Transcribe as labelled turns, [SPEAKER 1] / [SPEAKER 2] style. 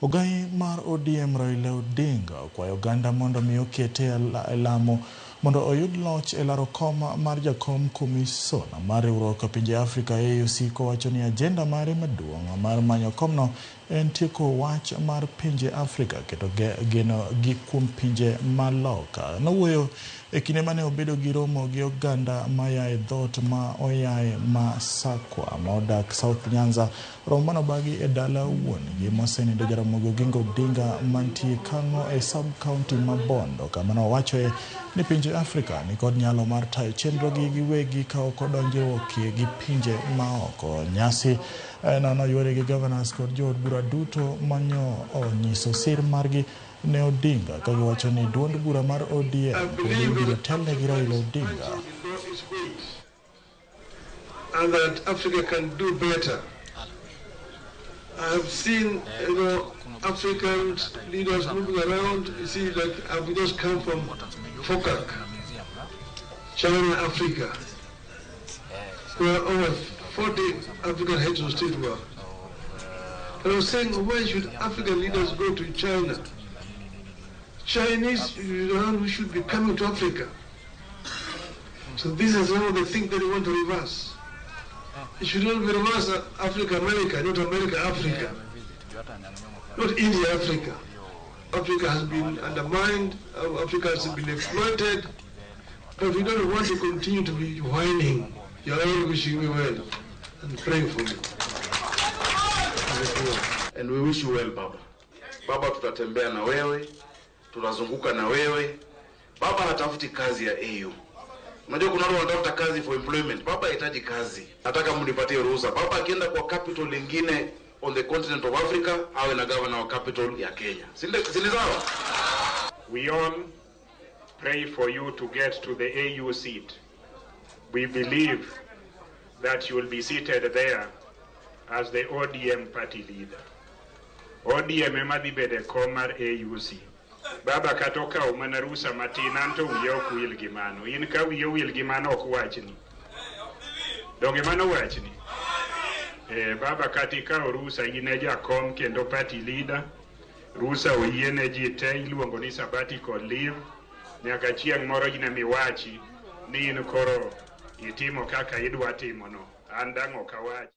[SPEAKER 1] Ogai mar ODM Raila Odinga okwayo oganda mondo mi okete e lamo mondo oyud loch e laro kom mar jakom komisona mar riwruok pinje Afrika AUC kowacho ni ajenda mare maduong' mar manyo komno en tieko wach mar pinje Afrika keto geno gi kuom pinje ma loka. Nowuoyo e kinde mane obedo gi romo gi oganda maya e dhoot ma oyae Masakwa ma odak South Nyanza. Romo manobagi e dala wuon-gi mosenindo Jaramogi Oginga Odinga mantie Kang'o e sub-county ma Bondo, kama nowachoe ni pinje Afrika nikod nyalo mar tayo chenrogi giwegi ka ok odonjruokie gi pinje maoko. Nyasi no noywere gi governors kod jood bura duto manyo onyiso sir margi ne Odinga ka giwacho ni duond bura mar ODM pod ibiro telne gi Raila Odinga.
[SPEAKER 2] And that Africa can do better. I have seen African leaders moving around. You see, like I've just come from FOCAC, China, Africa, where over 40 African heads of state were. And I was saying, why should African leaders go to China? Chinese, who should be coming to Africa. So this is one of the things that they want to reverse. It should not be reverse Africa, America, not America, Africa. Not India, Africa. Africa has been undermined, Africa has been exploited, but we don't want to continue to be whining. You're all wishing me well and praying for me.
[SPEAKER 3] And we wish you well, Baba. Baba, tutatembea na wewe, tutazunguka na wewe. Baba hatafuti kazi ya AU. Unajua kuna watu wanatafuta kazi for employment. Baba hahitaji kazi. Nataka mnipatie ruhusa. Baba akienda kwa capital lingine on the continent of Africa, awe na governor wa capital ya Kenya. Si ni sawa?
[SPEAKER 4] We all pray for you to get to the AU seat. We believe that you will be seated there as the ODM party leader. ODM ema dhi bedo e kom mar AUC. Baba kata okawo mana rusa matin, anto wiya ok wil gi mano. In ka wiyi owil gi mano, ok wachni. Donge mano wachni? Baba, kata ikawo rusa, in e jakom kendo party leader. Rusa oyiene ji te, iluongo ni sabbatical leave. Nyaka chieng' moro in emiwachi ni in koro itimo kaka idwa timono. An dang' ok awach.